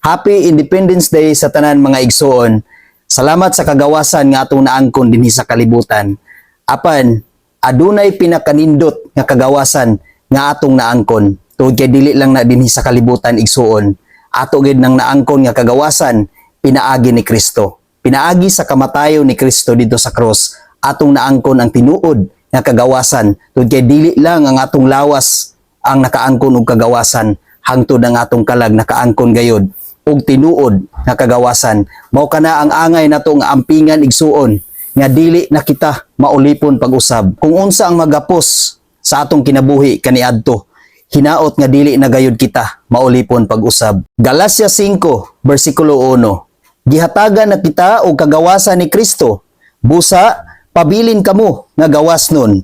Happy Independence Day sa tanan, mga igsuon. Salamat sa kagawasan nga atong naangkon dinhi sa kalibutan. Apan adunay pinakanindot nga kagawasan nga atong naangkon. Tungod kay dili lang na dinhi sa kalibutan, igsuon. Ato gid nang naangkon nga kagawasan pinaagi ni Kristo. Pinaagi sa kamatayon ni Kristo didto sa krus, atong naangkon ang tinuod nga kagawasan. Tungod kay dili lang ang atong lawas ang nakaangkon og kagawasan, hangtod ang atong kalag nakaangkon gayod og tinuod nga kagawasan. Mao kana ang angay nato nga ampingan, igsuon, nga dili na kita maulipon pag-usab. Kung unsa ang magapos sa atong kinabuhi kaniadto, hinaot nga dili na gayud kita maulipon pag-usab. Galacia 5 versikulo 1. Gihatagan na kita og kagawasan ni Kristo. Busa pabilin kamo nga gawas nun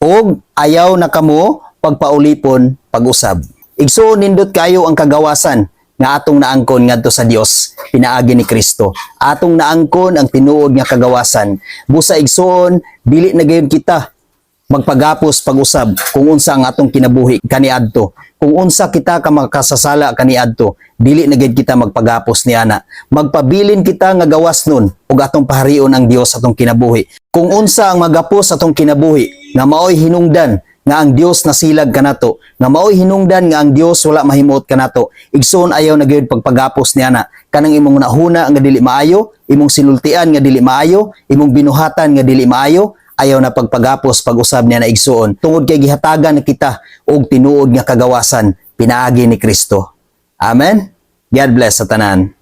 og ayaw na kamo pagpaulipon pag-usab. Igsuon, nindot kayo ang kagawasan nga atong naangkon ngadto sa Dios pinaagi ni Kristo. Atong naangkon ang tinuod nga kagawasan. Busa, igsuon, dili na gayud kita magpagapos pag-usab kung unsa ang atong kinabuhi kaniadto. Kung unsa kita ka makasasala kaniadto, dili na gayud kita magpagapos niana. Magpabilin kita nga gawas nun ug atong paharion ang Dios atong kinabuhi. Kung unsa ang magapos atong kinabuhi nga maoy hinungdan nga ang Dios nasilag kanato, nga maoy hinungdan nga ang Dios wala mahimuot kanato. Igsoon, ayaw na gayud pagpagapos niana. Kanang imong nahuna nga dili maayo, imong sinultian nga dili maayo, imong binuhatan nga dili maayo, ayaw na pagpagapos pag-usab niya na, igsuon. Tungod kay gihatagan na kita og tinuod nga kagawasan pinaagi ni Kristo. Amen. God bless sa tanan.